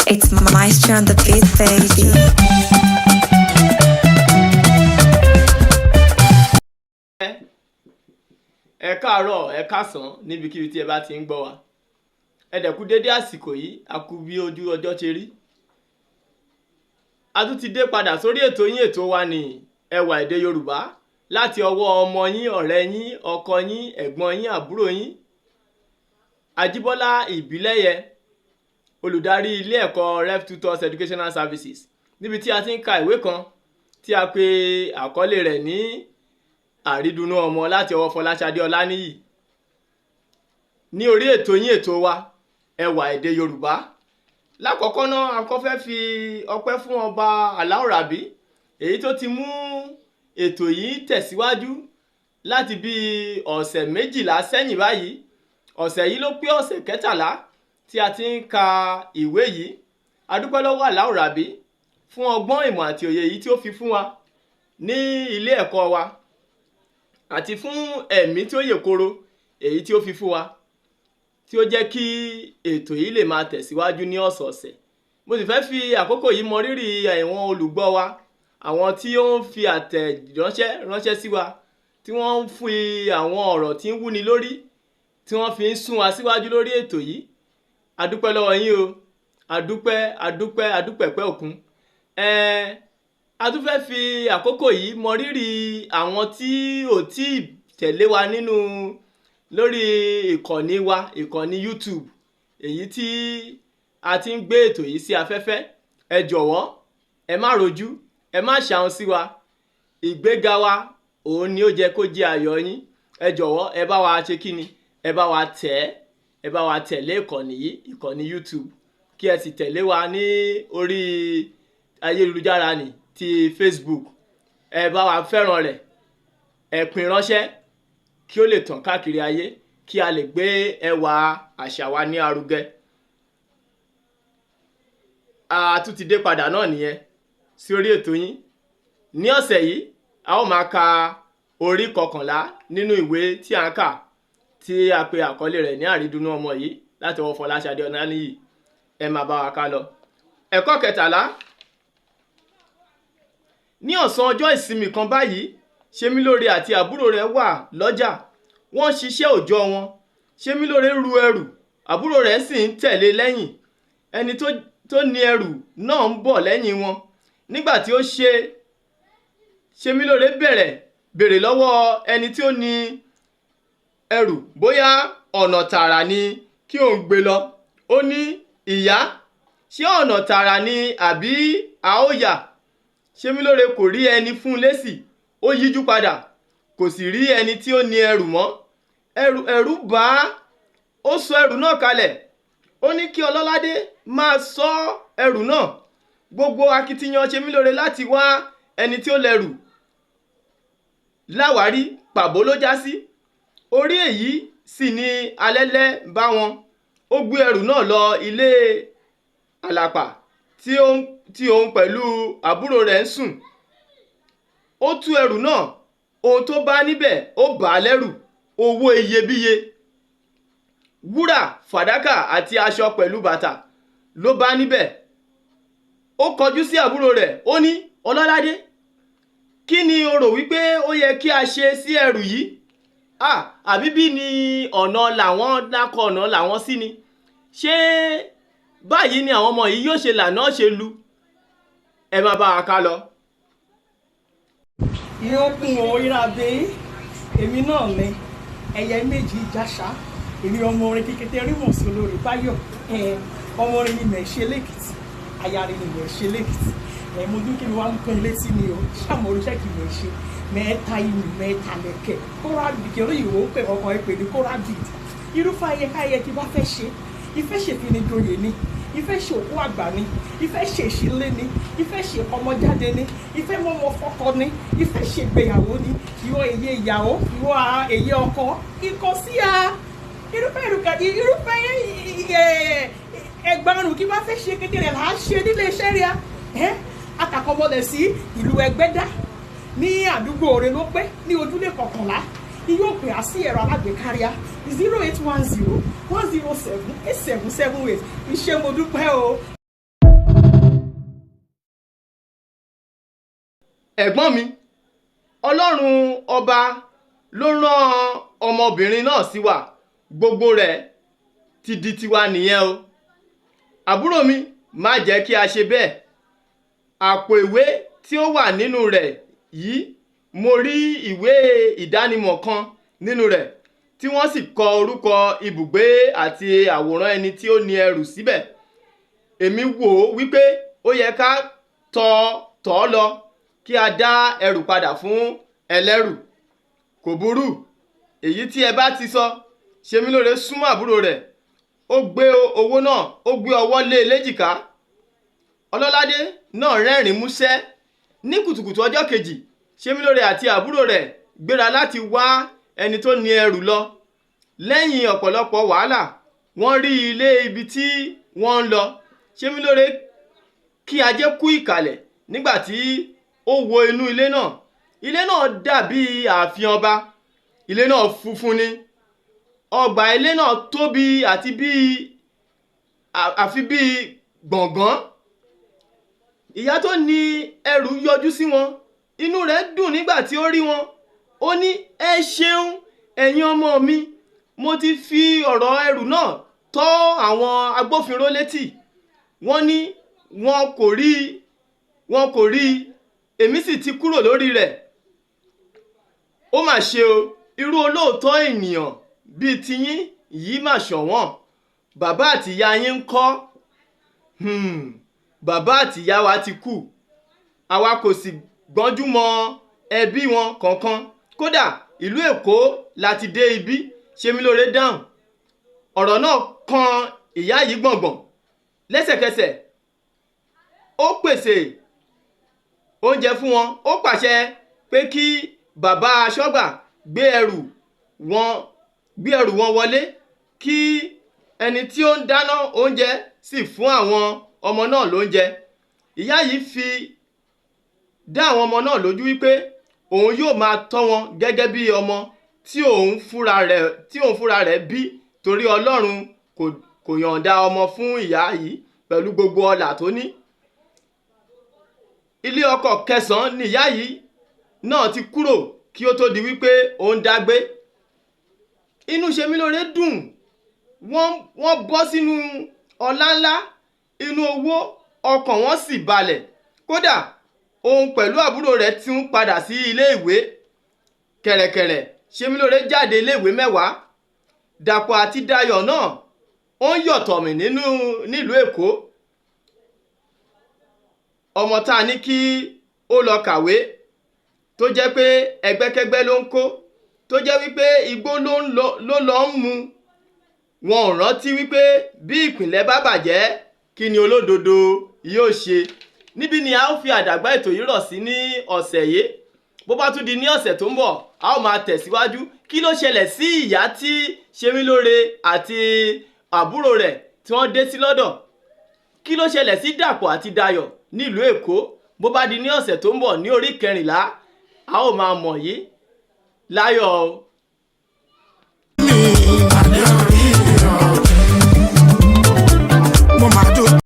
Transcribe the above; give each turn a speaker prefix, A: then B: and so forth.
A: It's Maestro on the beat, baby.
B: Ẹ káàárọ̀, ẹ káàsán, níbikíbi tí ẹ bá ti ń gbọ́ wa. Ẹ dẹ̀ kú dédé àsìkò yìí, a kú bí ojú ọjọ́ ṣe rí. A tún ti dé padà sórí ètò yín, ètò wa ní Ẹwà Èdè Yorùbá, láti ọwọ́ ọmọ yín, ọ̀rẹ́ yín, ọkọ yín, ẹ̀gbọ́n yín, àbúrò yín, Ajíbọ́lá Ìbílẹ̀yẹ, olùdarí ilé ẹ̀kọ́ Ref Tutors Educational Services, níbi tí a ti ń ka ìwé kan tí a pè àkọlé rẹ̀ ní Àrídùnnú Ọmọ, láti ọwọ́ Fọláṣadé Ọláníyì, ní orí ètò yín, ètò wa, Ẹwà Èdè Yorùbá. Lákọ̀ọ́kọ́ náà, a kọ́ fẹ́ fi ọpẹ́ fún Ọba Aláòràbí, èyí tó ti mú ètò yìí tẹ̀síwájú láti bí ọ̀sẹ̀ 12 sẹ́yìn báyìí. Ọ̀sẹ̀ yìí ló pé ọ̀sẹ̀ 13 tí a ti ń ka ìwé yìí. A dúpẹ́ lọ́wọ́ Aláòràbí fún ọgbọ́n, ìmọ̀ àti òye yìí tí ó fi fún wa ní ilé ẹ̀kọ́ wa, àti fún ẹ̀mí tí ó yè koro èyí tí ó fi fún wa, tí ó jẹ́ kí ètò yìí lè máa tẹ̀síwájú ní ọ̀sọ̀ọ̀sẹ̀. Mo sì fẹ́ fi àkókò yìí mọ rírì àwọn olùgbọ́ wa, àwọn tí ó ń fi àtẹ̀ránṣẹ́ ránṣẹ́ sí wa, tí wọ́n ń fi àwọn ọ̀rọ̀ tí ń wúni lórí, tí wọ́n fi ń sún wa síwájú lórí ètò yìí. A dúpẹ́ lọ́wọ́ yín o. A dúpẹ́, a dúpẹ́, a dúpẹ́ pẹ́ òkun. A tún fẹ́ fi àkókò yìí mọ rírì àwọn tí ò tí ì tẹ̀lé wa nínú lórí ìkànnì wa, ìkànnì YouTube èyí tí a ti ń gbé ètò yìí sí afẹ́fẹ́. Ẹ jọ̀wọ́, ẹ má rojú, ẹ má ṣàhùn sí wa. Ìgbéga wa òun ni ó jẹ́ kó jẹ́ ayọ̀ yín. Ẹ jọ̀wọ́, ẹ bá wa ṣe kíni, ẹ bá wa tẹ̀ ẹ́, ẹ bá wa tẹ̀lé ìkànnì yìí, ìkànnì YouTube, kí ẹ sì tẹ̀lé wa ní orí ayélujára ní ti Facebook. Ẹ bá wa fẹ́ràn rẹ̀, ẹ pín ránṣẹ́ kí ó lè tàn káàkiri ayé, kí a lè gbé ẹwà àṣà wa ní arugẹ. A tún ti dé padà náà nìyẹn sí orí ètò yín. Ní ọ̀sẹ̀ yìí, a ó máa ka orí 11 nínú ìwé tí a ń kà, tí a pe àkọlé rẹ̀ ní Àrídùnnú Ọmọ yìí, láti ọwọ́ Fọláṣadé Ọláníyì. Ẹ máa bá wa ká lọ. Ẹ̀kọ́ 13. Ní ọ̀sán ọjọ́ ìsinmi kan báyìí, Ṣemílóore àti àbúrò rẹ̀ wà lọ́jà. Wọ́n ṣiṣẹ́ òòjọ́ wọn. Ṣemílóore ru ẹrù, àbúrò rẹ̀ sì ń tẹ̀lé lẹ́yìn. Ẹni tó ní ẹrù náà ń bọ̀ lẹ́yìn wọn. Nígbà tí ó ṣe, Ṣemílóore bẹ̀rẹ̀ béèrè lọ́wọ́ ẹni tí ó ní ẹrù bóyá ọ̀nà tààrà ni kí òun gbé lọ. Ó ní, "Ìyá, ṣé ọ̀nà tààrà ni àbí a ó yà?" Ṣemílóore kò rí ẹni fún lésì. Ó yíjú padà, kò sì rí ẹni tí ó ní ẹrù mọ́. Ẹ̀rù bà á. Ó sọ ẹrù náà kalẹ̀. Ó ní kí Ọlọ́ládé máa sọ ẹrù náà. Gbogbo akitiyan Ṣemílóore láti wá ẹni tí ó lẹrù láwárí, pàbó ló já sí. Orí èyí sì ni alẹ́lẹ́ bá wọn. Ó gbé ẹrù náà lọ ilé àlàpà tí òun pẹ̀lú àbúrò rẹ̀ ń sùn. Ó tú ẹrù náà. Ohun tó bá níbẹ̀, ó bà á lẹ́rù: owó iyebíye, wúrà, fàdákà àti aṣọ pẹ̀lú bàtà ló bá níbẹ̀. Ó kọjú sí àbúrò rẹ̀, ó ní, "Ọlọ́ládé, kí ni o rò wípé ó yẹ kí a ṣe sí ẹrù yìí? Ah, àbí bí ni ọ̀nà làwọn dákọ̀ ọ̀nà làwọn sí ni? Ṣé báyìí ni àwọn ọmọ yìí yóò ṣe lànà ṣe lu?" Ẹ máa bá wa ká lọ.
C: Ìyókùn òyìnbó, èmi náà ni ẹyẹ méjì jàṣà. Èmi ọmọ orin kékeré rímọ̀ sí olórí báyọ̀. Ọmọ orin ni mẹ̀ ṣe lẹ́kìtì, ayarin ni mẹ̀ ṣe lẹ́kìtì. Mo dún kí mi wá ń pín létí ni o ṣàmù oríṣẹ́ kì mẹ̀ ṣe mẹ́ta ìlú mẹ́ta lẹ̀kẹ̀ kóra bìkì olóyìnbó pè ọkàn ẹ pè ní kóra bìt. Irúfẹ́ ayẹyẹ káyẹyẹ tí bá fẹ́ ṣe, ìfẹ́ ṣèfinijoyè ni, ìfẹ́ ṣe òkú àgbà ni, ìfẹ́ ṣe ìṣílé ni, ìfẹ́ ṣe ọmọjáde ni, ìfẹ́ mọ́mọ́ fọ́kọ ni, ìfẹ́ ṣe ìgbéyàwó ni, ìwọ èyí ìyàwó, ìwọ èyí ọkọ ikọ̀ sí a irúfẹ́ irúfẹ́ ẹgbàrún kí bá fẹ́ ṣe kékeré là á ṣe nílé iṣẹ́ rí a. Akàkọ́mọlẹ̀ sí ìlú Ẹgbẹ́dá ní àdúgbò Òre ló pé ní ojúlé 11. Yóò pè á sí ẹ̀rọ alágbèéká ríà 08101078778. Iṣẹ́, mo dúpẹ́ o.
B: Ẹ̀gbọ́n mi, Ọlọ́run ọba ló rán ọmọbìnrin náà sí wa. Gbogbo rẹ̀ ti di tiwa nìyẹn o. Àbúrò mi, má jẹ́ kí a ṣe bẹ́ẹ̀. Àpò ìwé tí ó wà nínú rẹ̀ yìí, mo rí ìwé ìdánimọ̀ kan nínú rẹ̀ tí wọ́n sì kọ orúkọ ibùgbé àti àwòrán ẹni tí ó ní ẹrù síbẹ̀. Èmi wò ó wípé ó yẹ ká tọ̀ ọ́ lọ kí a dá ẹrù padà fún ẹlẹ́rù. Kò burú, èyí tí ẹ bá ti sọ. Ṣemílóore súnmọ́ àbúrò rẹ̀, ó gbé owó náà, ó gbé ọwọ́ lé e léjìká. Ọlọ́ládé náà rẹ́rìn-ín músẹ́. Ní kùtùkùtù ọjọ́ kejì, Ṣemílóore àti àbúrò rẹ̀ gbéra láti wá ẹni tó ní ẹrù lọ. Lẹ́yìn ọ̀pọ̀lọpọ̀ wàhálà, wọ́n rí ilé ibi tí wọ́n ń lọ. Ṣemílóore kí ajé kú ìkàlẹ̀ nígbà tí ó wo inú ilé náà. Ilé náà dàbí ààfin ọba. Ilé náà funfun ni. Ọgbà ilé náà tóbi àti bíi àfi bíi gbọ̀ngàn. Ìyá tó ní ẹrù yọjú sí wọn. Inú rẹ̀ dùn nígbà tí ó rí wọn. Ó ní, ẹ ṣeun ẹ̀yin ọmọ mi, mo ti fi ọ̀rọ̀ ẹrù náà tó àwọn agbófinró létí. Wọ́n ní wọn kò rí, wọn kò rí, èmi sì ti kúrò lórí rẹ̀. Ó mà ṣe o, irú olóòótọ́ ènìyàn bíi tiyín yìí mà ṣọ̀wọ́n. Bàbá àti ìyá yín ń kọ́? Bàbá àti ìyá wa ti kú. Àwa kò sì gbọ́njú mọ ẹbí wọn kankan. Kódà ìlú Èkó la ti dé ibí. Ṣemílóore dáhùn. Ọ̀rọ̀ náà kan ìyá yìí gbọ̀ngbọ̀n. Lẹ́sẹ̀kẹsẹ̀ ó pèsè oúnjẹ fún wọn. Ó pàṣẹ pé kí bàbá aṣọ́gbà gbé ẹrù wọn wọlé, kí ẹni tí ó ń dáná oúnjẹ sì fún àwọn ọmọ náà lóúnjẹ. Ìyá yìí fi dá àwọn ọmọ náà lójú wípé òun yóò máa tọ́ wọn gẹ́gẹ́ bí ọmọ tí òun fúnra rẹ̀ bí, torí Ọlọ́run kò yọ̀ǹda ọmọ fún ìyá yìí pẹ̀lú gbogbo ọlà tó ní. Ilé ọkọ kẹsàn-án ni ìyá yìí náà ti kúrò kí ó tó di wípé ó ń dágbé. Inú Ṣemílóore dùn. Wọ́n bọ́ sínú ọlá ńlá, inú owó, ọkàn wọn sì balẹ̀. Kódà òun pẹ̀lú àbúrò rẹ̀ ti ń padà sí ilé ìwé. Kẹ̀rẹ̀kẹ̀rẹ̀ Ṣemílóore jáde ilé ìwé 10. Dàpọ̀ àti Dayọ̀ náà ó ń yọ̀tọ̀mì nílùú Èkó. Ọmọ tá a ní kí ó lọ kàwé tó jẹ́ pé ẹgbẹ́kẹ́gbẹ́ ló ń kó, tó jẹ́ wípé igbó ló lọ ń mu. Wọn ò rántí wípé bí ìpìlẹ̀ bá bàjẹ́, kí ni olódodo yóò ṣe. Níbí ni a ó fi àdàgbà ètò yìí rọ̀ sí ní ọ̀sẹ̀ yìí. Bó bá tún di ní ọ̀sẹ̀ tó ń bọ̀, a ó máa tẹ̀síwájú. Kí ló ṣẹlẹ̀ sí ìyá tí Ṣemílóore àti àbúrò rẹ̀ tí wọ́n dé sí lọ́dọ̀? Kí ló ṣẹlẹ̀ sí Dàpọ̀ àti Dayọ̀ nílùú Èkó? Bó bá di ní ọ̀sẹ̀ tó ń bọ̀ ní orí 14, a ó máa mọ̀ yìí. Láyọ̀ o.
D: Mo máa